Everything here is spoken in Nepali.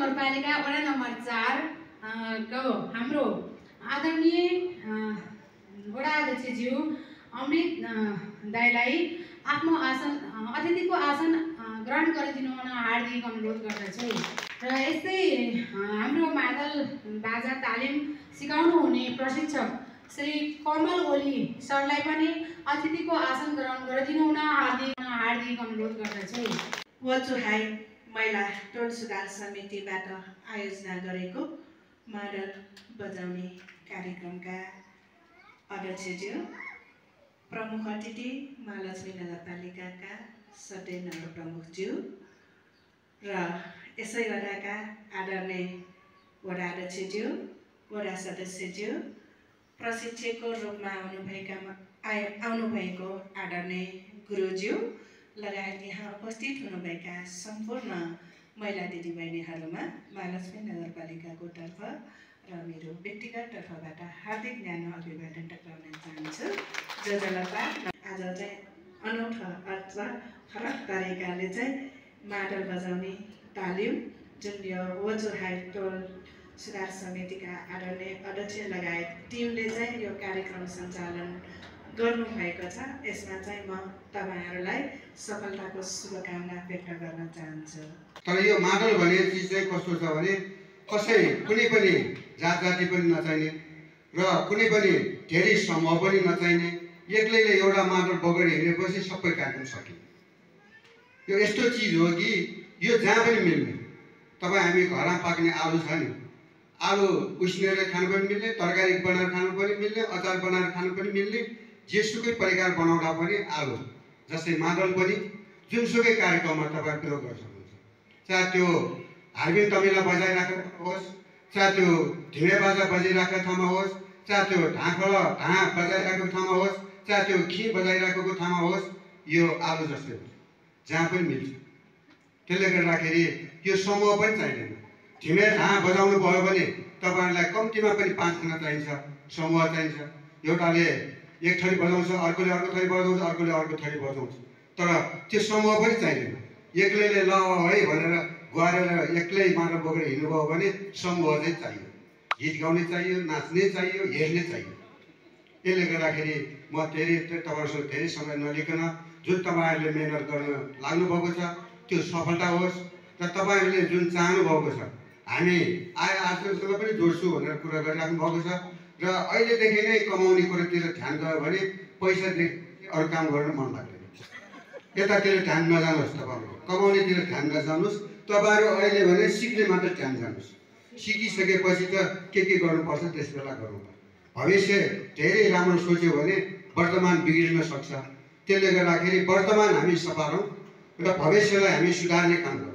नगरपालिका वडा नम्बर 4 को हाम्रो आदरणीय वडा अध्यक्षज्यू अमृत दाइलाई आफ्नो आसन अतिथिको आसन ग्रहण गरिदिनु हुन हार्दिक अनुरोध गर्दछु। र यस्तै हाम्रो मादल बाजा तालिम सिकाउनु हुने प्रशिक्षक श्री कमल ओली सरलाई पनि अतिथिको आसन ग्रहण गरिदिनु हुन हार्दिक अनुरोध गर्दछु। वचुहाई महिला टोल सुधार समितिबाट आयोजना गरेको मादल बजाउने कार्यक्रमका अध्यक्षज्यू, प्रमुख अतिथि महालक्ष्मी नगरपालिकाका सधैँ नगर प्रमुखज्यू र यसै वडाका आदरणीय वडा अध्यक्षज्यू, वडा सदस्यज्यू, प्रशिक्षकको रूपमा आउनुभएको आदरणीय गुरुज्यू लगायत यहाँ उपस्थित हुनुभएका सम्पूर्ण महिला दिदीबहिनीहरूमा महालक्ष्मी नगरपालिकाको तर्फ र मेरो व्यक्तिगत तर्फबाट हार्दिक न्यानो अभिवादन टक्राउन चाहन्छु। जसलाई आज चाहिँ अनौठो अथवा फरक तरिकाले चाहिँ मादल बजाउने तालिम जुन यो वचुहाई टोल सुधार समितिका आदरणीय अध्यक्ष लगायत टिमले चाहिँ यो कार्यक्रम सञ्चालन गर्नुभएको छ, यसमा चाहिँ म तपाईहरुलाई सफलताको शुभकामना व्यक्त गर्न चाहन्छु। तर यो मादल भन्ने चिज चाहिँ कस्तो छ भने कसै कुनै पनि जात जाति पनि नचाहिने र कुनै पनि धेरै समूह पनि नचाहिने, एक्लैले एउटा मादल बगेर हिँडेपछि सबै कार्यक्रम सकिन्छ। यो यस्तो चिज हो कि यो जहाँ पनि मिल्ने। तपाईँ हामी घरमा पाक्ने आलु छ नि, आलु उसिनेर खानु पनि मिल्ने, तरकारी बनाएर खानु पनि मिल्ने, अचार बनाएर खानु पनि मिल्ने, जेसुकै परिकार बनाउँदा पनि आलु। जस्तै मादल पनि जुनसुकै कार्यक्रममा तपाईँ प्रयोग गर्न सक्नुहुन्छ। चाहे त्यो हार्बिन तमिला बजाइराखेको होस्, चाहे त्यो ढिमे बाजा बजाइराखेको ठाउँमा होस्, चाहे त्यो ढाँखल बजाइराखेको ठाउँमा होस्, चाहे त्यो खी बजाइराखेको ठाउँमा होस्, यो आलु जस्तै हुन्छ, जहाँ पनि मिल्छ। त्यसले गर्दाखेरि यो समूह पनि चाहिँदैन। ढिमे ढाँ बजाउनु भयो भने तपाईँहरूलाई कम्तीमा पनि 5 जना चाहिन्छ, समूह चाहिन्छ। एउटाले एक थरी बजाउँछ, अर्कोले अर्को थरी बजाउँछ, अर्कोले अर्को थरी बजाउँछ, तर त्यो समूह पनि चाहिँदैन। एक्लैले ल है भनेर गुहारेर एक्लै मादल बोकेर हिँड्नुभयो भने समूह चाहिँ चाहियो, गीत गाउने चाहियो, नाच्ने चाहियो, हेर्ने चाहियो। यसले गर्दाखेरि म तपाईँहरूसँग धेरै समय नलिकन जुन तपाईँहरूले मेहनत गर्न लाग्नुभएको छ त्यो सफलता होस् र तपाईँहरूले जुन चाहनु भएको छ हामी आजकल पनि जोड्छु भनेर कुरा गरिराख्नु भएको छ र अहिलेदेखि नै कमाउने कुरातिर ध्यान गयो भने पैसादेखि अरू काम गर्न मन लाग्दैन। यतातिर ध्यान नजानुहोस्, तपाईँहरू कमाउनेतिर ध्यान नजानुहोस्। तपाईँहरू अहिले भने सिक्ने मात्र ध्यान जानुहोस्। सिकिसकेपछि त के गर्नुपर्छ त्यस बेला गर्नुपर्छ। भविष्य धेरै राम्रो सोच्यो भने वर्तमान बिग्रिन सक्छ। त्यसले गर्दाखेरि वर्तमान हामी सफा रहौँ र भविष्यलाई हामी सुधार्ने काम गरौँ।